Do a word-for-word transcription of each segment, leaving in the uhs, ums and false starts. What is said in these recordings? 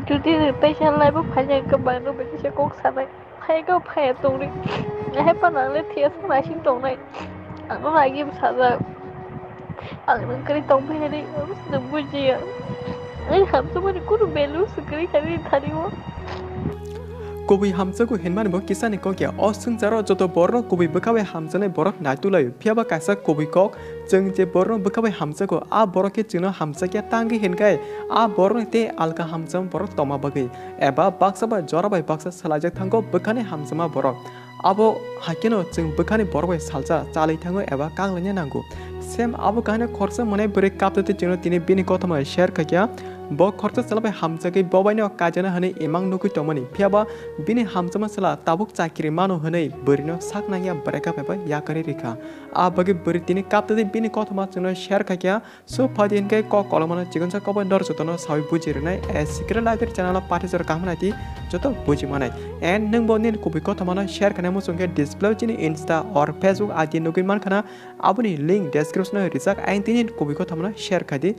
Jodi nwng teisa life o phaina hwnkhe bangno bai kisa kok sanai. Phai khe phaiya tongdi. Hai phano ang le thwiya swk naising tongnai. Ano lagi bwsajak. Ang nwng kwrwi tong phai hinwi nwng bujiya. Ani hamjakmani kunu value se kwrwi kha nini thani o. Kubui hamjago hinmani bo kisani kok ya. O swngcharo joto borokno kubui bwkha bai hamjaknai borok naitulai. Phiyaba kaisa kubui kok, chwng je borokno bwkha bai hamjago, a borok khe chwngno hamjakya tangwi hinkhe a borokni tei alka hamjakma borok tongma bagwi. Eba baksa bai jora bai baksa swlaijak thango bwkhani hamjakma borok. Abo haikheno chwng bwkhani borok bai salsa chalwi thango eba kanglaina nango. Same abo kahino khoroksa mwnai bwrwi kaptwi chwngno tini bini kothoma share khaikha. Bo khoroksa chwla bai hamjagwi bobaino kaijana hwnwi imang nugwi tongmani. Phiyaba bini hamjakma chwla tabuk chakri mano hwnwi bwrwino sak nangya breakup eba yakarwi rikha. A bagwi bwrwi tini kaptwi bini kothoma chwngno share khaikha. So, phadi hinkhe kok kolomano chikonsa kokbai nor jotono sawi buji rwnai, a secret library channel o pathai jora kaham naiti joto buji manai. And nwngbo nini kubui kothomano share khainai muchung khe display o chini Insta or Facebook I D nugwi mankhana, aboni link description o rijak, ayang tini kubui kothomano share khai di.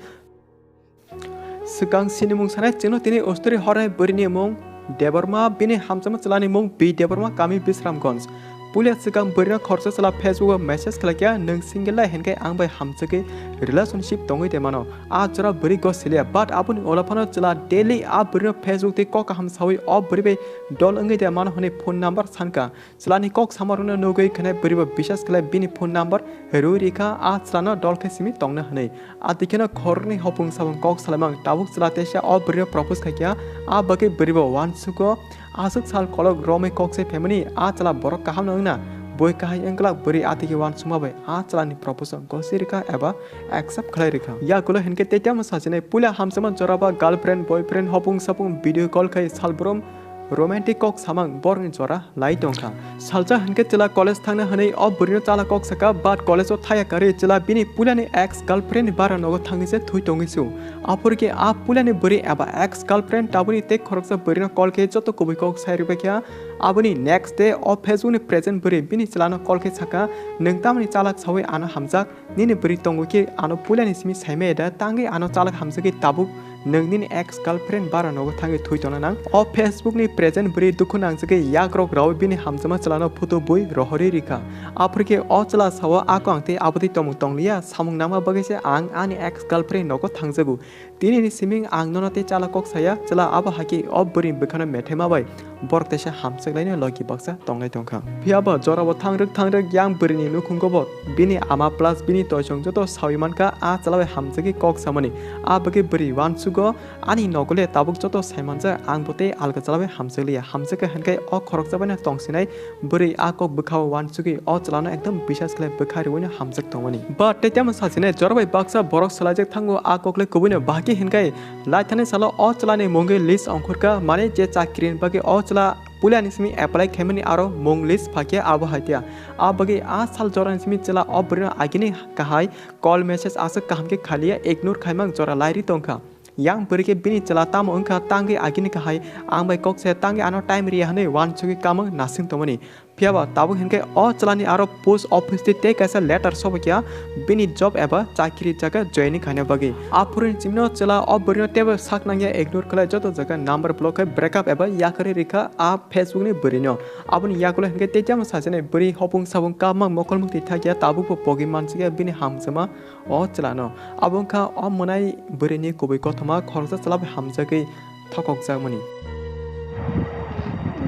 Swkang sinimung sanai chwngno tini ustori hornai bwrwini mung Debbarma, bini hamjakma chwlani mung B Debbarma, kami Bisramganj. Puila swkang bwrwino khoroksa chwla Facebook o message khlaikha, "Nwng single lai hinkhe ang bai hamjagwi relationship tongwi de mano." A jora bwrwi gosiliya, but aboni ulo phano chwla daily a bwrwino Facebook tei kok kaham sawi o bwrwi bai dol wngwi de mano hwnwi phone number sankha. Chwlani kok samarokno nugwi khwnai bwrwibo bisas khlai bini phone number rwi rikha, a chwlano dol khe simi tongna hwnwi. Atikheno khoroknwi hopung sabung kok salaimang tabuk chwla teisa o bwrwino propose khaikha, a bagwi bwrwibo uansugo. Aswk sal kolok romwi kok se phaimani, a chwla borok kaham no wngna, boi kahai wngklak bwrwi atikhe uansukma bai a chwlani propose gosi rikha eba accept khlai rikha. Yagulo hinkhe tei tamo sachinai puila hamjakma jora ba girlfriend, boyfriend, hopung sapung video call khai salbrum romantic kok samang borokni jora lai tongkha. Salsa hinkhe chwla college thangna hwnwi o bwrwino chala kok saka, but college o thaya karwi chwla bini puilani ex girlfriend ni bara nogo thangwi se thwi tongwi su. Aphuru khe a puilani bwrwi eba ex girlfriend tabukni tei khoroksa bwrwino call khe joto kubui kok sai rwbaikha. Aboni next day o Facebook ni present bwrwi bini chwlano call khe saka, "Nwng tamoni chalak sawi ano hamjak? Nini bwrwi tongwi khe ano puilani simi saimaya da, tangwi ano chalak hamjagwi tabuk nwng nini ex girlfriend bara nogo thangwi thwi tongna nang?" O Facebook ni present bwrwi dukhu nangjagwi yakrok rawi bini hamjakma chwlano photo bui rohorwi rikha. Aphuru khe o chwla sao, "Ako ang tei abotwi tongmung tongliya, samung nangma bagwi se ang ani ex girlfriend nogo thangjago. Tinini siming ang nono tei chala kok saya." Chwla abo hai khe o bwrwi bwkhano methaima bai borok teisa hamjak laino logi baksa tonglai tongkha. Phiyaba jorabo thangrwk thangrwk yang bwrwini nukhungo bo bini ama plus bini toisong joto sawi mankha a chwla bai hamjagwi kok samani. A bagwi bwrwi uansugo, "Ani nogo le tabuk joto saimanjak, ang bo tei alga chwla bai hamjakliya, hamjakya," hinkhe o khoroksa baino tongsinai bwrwi a kok bwkhao uansugwi o chwlano ekdom bisas khlai bwkha rwino hamjak tongmani. But tei tamo sachinai jora bai baksa borok swlaijak thango a kok le kubuino bahai khe hinkhe laithani salo o chwlani mungwi list ongkhorkha, mane je chakrini bagwi o chwla puilani simi apply khaimani aro mung list phakhe abo haitia. A bagwi a sal jorani simi chwla o bwrwino agini kahai call message aswk kaham khe khaliya, ignore khaimang jora lairi tongkha. Yang bwrwi khe bini chwla tamo wngkha tangwi agini kahai, ang bai kok se tangwi ano time riya hwnwi uansugwi kamung nasing tongmani. Phiyaba tabuk hinkhe o chwlani aro post office twi tei kaisa letter sobaikha bini job eba chakri jaga joining khaina bagwi. Aphuruni chimino chwla o bwrwino teibo sak nangya, ignore khlai joto jaga number block khai breakup eba yakarwi rikha a Facebook ni bwrwino. Aboni yagulo hinkhe tei tamo sachinai bwrwi hopung sapung kapma mokol muktwi thakya tabukbo pogwi manjakya bini hamjakma o chwlano. Abo wngkha o mwnai bwrwini kubui kothoma khoroksa chwla bai hamjagwi thokokjakmani.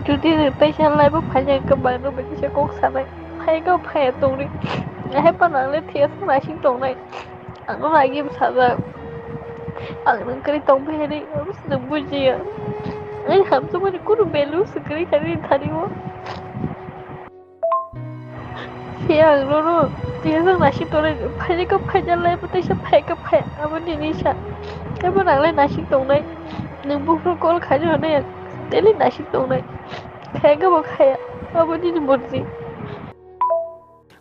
Jodi nwng teisa life o phaina hwnkhe bangno bai kisa kok sanai. Phai khe phaiya tongdi. Hai phano ang le thwiya swk naising tongnai. Ano lagi bwsajak. Ang nwng kwrwi tong phai hinwi nwng bujiya. Ani hamjakmani kunu value se kwrwi kha nini thani o. Phiya ang nono tiyajak naising tongnai, phaini kok phaina lai bo teisa phai khe phai, abo nini sa. Abo nang lai naising tongnai, nwng buphuru call khaina hwnwi daily naising tongnai, khaikhe bo khaya, abo nini morji.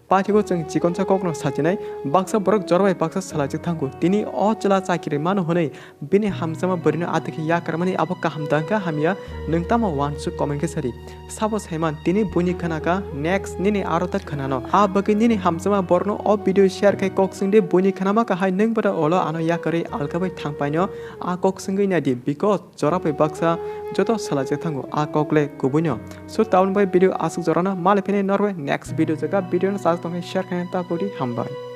Paithago chwng chikonsa kokno sachinai, baksa borok jora bai baksa salaichwk thango. Tini o chwla chakiri mano hwnwi bini hamjakma bwrwino adikhe yakarmani abo kaham da wngkha hamya, nwng tamo uansuk comment khe sadi. Sabo saiman tini buini khwnakha, next nini aro ta khwnano. A bagwi nini hamjakma borokno o video share khai kok swngdi, buini khwnama kahai nwng bwta ulo ano yakarwi alkabai thangpaino a kok swngwi naidi, because jora bai baksa joto salaichwk thango a kok le kubuino. So, tabuk bai video aswk jorano, malai phini norbai next video jaga, video no chajak tongkhe share khaina ta pudi, hambai.